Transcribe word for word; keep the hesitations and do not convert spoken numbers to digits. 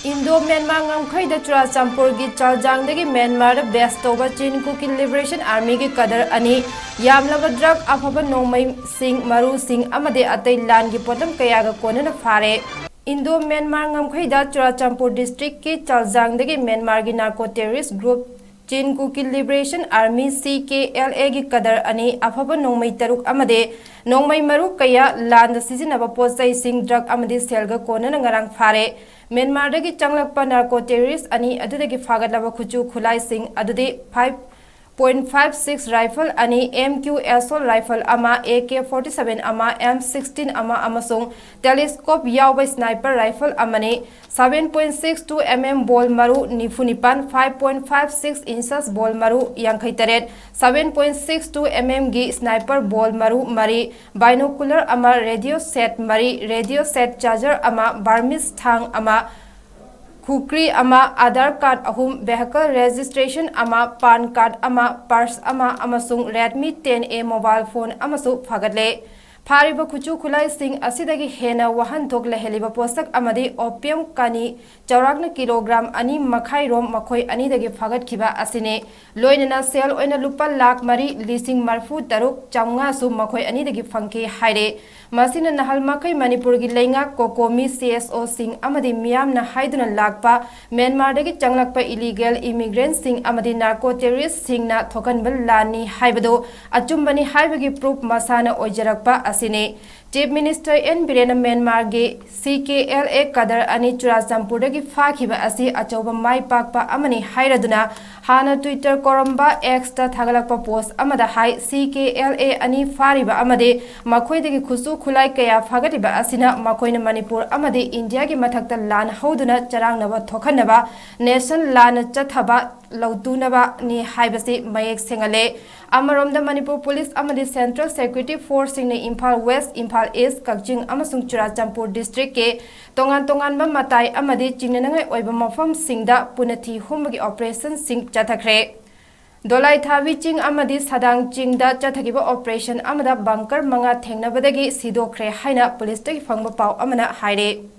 Indo Myanmar ꯉꯝꯈꯩꯗ ꯆꯨꯔꯥꯆꯥꯟꯄꯨꯔꯒꯤ ꯆꯥꯜꯖꯥꯡꯗꯒꯤ ꯃ꯭ꯌꯥꯟꯃꯥꯔꯗ ꯕꯦꯁ ꯇꯧꯕ ꯆꯤꯟ ꯀꯨꯀꯤ ꯂꯤꯕꯔꯦꯁꯟ ꯑꯥꯔꯃꯤꯒꯤ ꯀꯗꯔ ꯑꯅꯤ, ꯌꯥꯝꯂꯕ ꯗ꯭ꯔꯒ, ꯑꯐꯕ ꯅꯣꯡꯃꯩꯁꯤꯡ, ꯃꯔꯨꯁꯤꯡ ꯑꯃꯗꯤ ꯑꯇꯩ ꯂꯥꯟꯒꯤ ꯄꯣꯠꯂꯝ ꯀꯌꯥꯒ ꯀꯣꯟꯅꯅ ꯐꯥꯔꯦ꯫ ꯏꯟꯗꯣ ꯃ꯭ꯌꯥꯟꯃꯥꯔ ꯉꯝꯈꯩꯗ ꯆꯨꯔꯥꯆꯥꯟꯄꯨꯔ ꯗꯤꯁꯇ꯭ꯔꯤꯛꯀꯤ ꯆꯥꯜꯖꯥꯡꯗꯒꯤ ꯃ꯭ꯌꯥꯟꯃꯥꯔꯒꯤ ꯅꯥꯔꯀꯣ ꯇꯦꯔꯣꯔꯤꯁ ꯒ꯭ꯔꯨꯞ ꯆꯤꯟ ꯀꯨꯀꯤ ꯂꯤꯕꯔꯦꯁꯟ ꯑꯥꯔꯃꯤ, ꯁꯤ ꯀꯦ ꯑꯦꯜ ꯑꯦꯒꯤ ꯀꯗꯔ ꯑꯅꯤ, ꯑꯐꯕ ꯅꯣꯡꯃꯩ ꯇꯔꯨꯛ ꯑꯃꯗꯤ ꯅꯣꯡꯃꯩ ꯃꯔꯨ ꯀꯌꯥ, ꯂꯥꯟꯗ ꯁꯤꯖꯤꯟꯅꯕ ꯄꯣꯠ ꯆꯩꯁꯤꯡ, ꯗ꯭ꯔꯒ ꯑꯃꯗꯤ ꯁꯦꯜꯒ ꯀꯣꯟꯅꯅ ꯉꯔꯥꯡ ꯐꯥꯔꯦ꯫ ꯃ꯭ꯌꯥꯟꯃꯥꯔꯗꯒꯤ ꯆꯪꯂꯛꯄ ꯅꯥꯔꯀꯣ ꯇꯦꯔꯣꯔꯤꯁ ꯑꯅꯤ ꯑꯗꯨꯗꯒꯤ ꯐꯥꯒꯠꯂꯕ ꯈꯨꯠꯁꯨ ꯈꯨꯠꯂꯥꯏꯁꯤꯡ ꯑꯗꯨꯗꯤ five point five six rifle ꯑꯅꯤ, M Q assault rifle ꯑꯃ, A K forty seven ꯑꯃ, M sixteen ꯑꯃ ꯑꯃꯁꯨꯡ telescope ꯌꯥꯎꯕ sniper rifle ꯑꯃꯅꯤ꯫ Seven point six two M M ball ꯃꯔꯨ ꯅꯤꯐꯨ ꯅꯤꯄꯥꯟ, five point five six inches ball ꯃꯔꯨ ꯌꯥꯡꯈꯩ ꯇꯔꯦꯠ, seven point six two M M ꯒꯤ sniper ball ꯃꯔꯨ ꯃꯔꯤ, binocular ꯑꯃ, radio set ꯃꯔꯤ, radio set charger ꯑꯃ, Burmese ꯊꯥꯡ ꯑꯃ, ꯈꯨꯀ꯭ꯔꯤ ꯑꯃ, Aadhaar card ꯑꯍꯨꯝ, vehicle registration ꯑꯃ, PAN card ꯑꯃ, purse ꯑꯃ ꯑꯃꯁꯨꯡ Redmi ten A mobile phone ꯑꯃꯁꯨ ꯐꯥꯒꯠꯂꯦ꯫ ꯐꯥꯔꯤꯕ ꯈꯨꯠꯁꯨ ꯈꯨꯠꯂꯥꯏꯁꯤꯡ ꯑꯁꯤꯗꯒꯤ ꯍꯦꯟꯅ ꯋꯥꯍꯟꯊꯣꯛ ꯂꯩꯍꯜꯂꯤꯕ ꯄꯣꯠꯁꯛ ꯑꯃꯗꯤ opium ꯀꯅꯤ ꯆꯥꯎꯔꯥꯛꯅ ꯀꯤꯂꯣꯒ꯭ꯔꯥꯝ ꯑꯅꯤ ꯃꯈꯥꯏ ꯔꯣꯝ ꯃꯈꯣꯏ ꯑꯅꯤꯗꯒꯤ ꯐꯥꯒꯠꯈꯤꯕ ꯑꯁꯤꯅꯤ꯫ ꯂꯣꯏꯅꯅ ꯁꯦꯜ ꯑꯣꯏꯅ ꯂꯨꯄꯥ ꯂꯥꯈ ꯃꯔꯤ ꯂꯤꯁꯤꯡ ꯃꯔꯤꯐꯨ ꯇꯔꯨꯛ ꯆꯥꯝꯃꯉꯥꯁꯨ ꯃꯈꯣꯏ ꯑꯅꯤꯗꯒꯤ ꯐꯪꯈꯤ ꯍꯥꯏꯔꯦ꯫ ꯃꯁꯤꯅ ꯅꯍꯥꯜ ꯃꯈꯩ ꯃꯅꯤꯄꯨꯔꯒꯤ ꯂꯩꯉꯥꯛ, ꯀꯣꯀꯣꯃꯤ, C S Oꯁꯤꯡ ꯑꯃꯗꯤ ꯃꯤꯌꯥꯝꯅ ꯍꯥꯏꯗꯨꯅ ꯂꯥꯛꯄ ꯃ꯭ꯌꯥꯟꯃꯥꯔꯗꯒꯤ ꯆꯪꯂꯛꯄ illegal immigrantꯁꯤꯡ ꯑꯃꯗꯤ narco terroristꯁꯤꯡꯅ ꯊꯣꯛꯍꯟꯕ ꯂꯥꯟꯅꯤ ꯍꯥꯏꯕꯗꯨ ꯑꯆꯨꯝꯕꯅꯤ ꯍꯥꯏꯕꯒꯤ proof ꯃꯁꯥꯅ ꯑꯣꯏꯖꯔꯛꯄ ꯑꯁꯤꯅꯤ꯫ Chief Minister N Biren ꯃ꯭ꯌꯥꯟꯃꯥꯔꯒꯤ C K L A ꯀꯗꯔ ꯑꯅꯤ ꯆꯨꯔꯥꯆꯥꯟꯄꯨꯔꯗꯒꯤ ꯐꯥꯈꯤꯕ ꯑꯁꯤ ꯑꯆꯧꯕ ꯃꯥꯏ ꯄꯥꯛꯄ ꯑꯃꯅꯤ ꯍꯥꯏꯔꯗꯨꯅ ꯍꯥꯟꯅ Twitter ꯀꯧꯔꯝꯕ Xꯇ ꯊꯥꯒꯠꯂꯛꯄ post ꯑꯃꯗ ꯍꯥꯏ, C K L A ꯑꯅꯤ ꯐꯥꯔꯤꯕ ꯑꯃꯗꯤ ꯃꯈꯣꯏꯗꯒꯤ ꯈꯨꯠꯁꯨ ꯈꯨꯠꯂꯥꯏ ꯀꯌꯥ ꯐꯥꯒꯠꯂꯤꯕ ꯑꯁꯤꯅ ꯃꯈꯣꯏꯅ ꯃꯅꯤꯄꯨꯔ ꯑꯃꯗꯤ ꯏꯟꯗꯤꯌꯥꯒꯤ ꯃꯊꯛꯇ ꯂꯥꯟ ꯍꯧꯗꯨꯅ ꯆꯔꯥꯡꯅꯕ ꯊꯣꯛꯍꯟꯅꯕ, nation ꯂꯥꯟꯅ ꯆꯠꯊꯕ ꯂꯧꯇꯨꯅꯕꯅꯤ ꯍꯥꯏꯕꯁꯤ ꯃꯌꯦꯛ ꯁꯦꯡꯍꯜꯂꯦ꯫ ꯑꯃꯔꯣꯝꯗ ꯃꯅꯤꯄꯨꯔ police ꯑꯃꯗꯤ Central Security Forceꯁꯤꯡꯅ Imphal West, Imphal East, ꯀꯛꯆꯤꯡ ꯑꯃꯁꯨꯡ ꯆꯨꯔꯥꯆꯥꯟꯄꯨꯔ districtꯀꯤ ꯇꯣꯉꯥꯟ ꯇꯣꯉꯥꯟꯕ ꯃꯇꯥꯏ ꯑꯃꯗꯤ ꯆꯤꯡꯅꯅꯤꯡꯉꯥꯏ ꯑꯣꯏꯕ ꯃꯐꯝꯁꯤꯡꯗ ꯄꯨꯟꯅ ꯊꯤ ꯍꯨꯝꯕꯒꯤ operationꯁꯤꯡ ꯆꯠꯊꯈ꯭ꯔꯦ꯫ ꯗꯣꯂꯥꯏꯊꯥꯕꯤ ꯆꯤꯡ ꯑꯃꯗꯤ ꯁꯗꯥꯡ ꯆꯤꯡꯗ ꯆꯠꯊꯈꯤꯕ operation ꯑꯃꯗ bunker ꯃꯉꯥ ꯊꯦꯡꯅꯕꯗꯒꯤ ꯁꯤꯗꯣꯛꯈ꯭ꯔꯦ ꯍꯥꯏꯅ policeꯇꯒꯤ ꯐꯪꯕ ꯄꯥꯎ ꯑꯃꯅ ꯍꯥꯏꯔꯦ꯫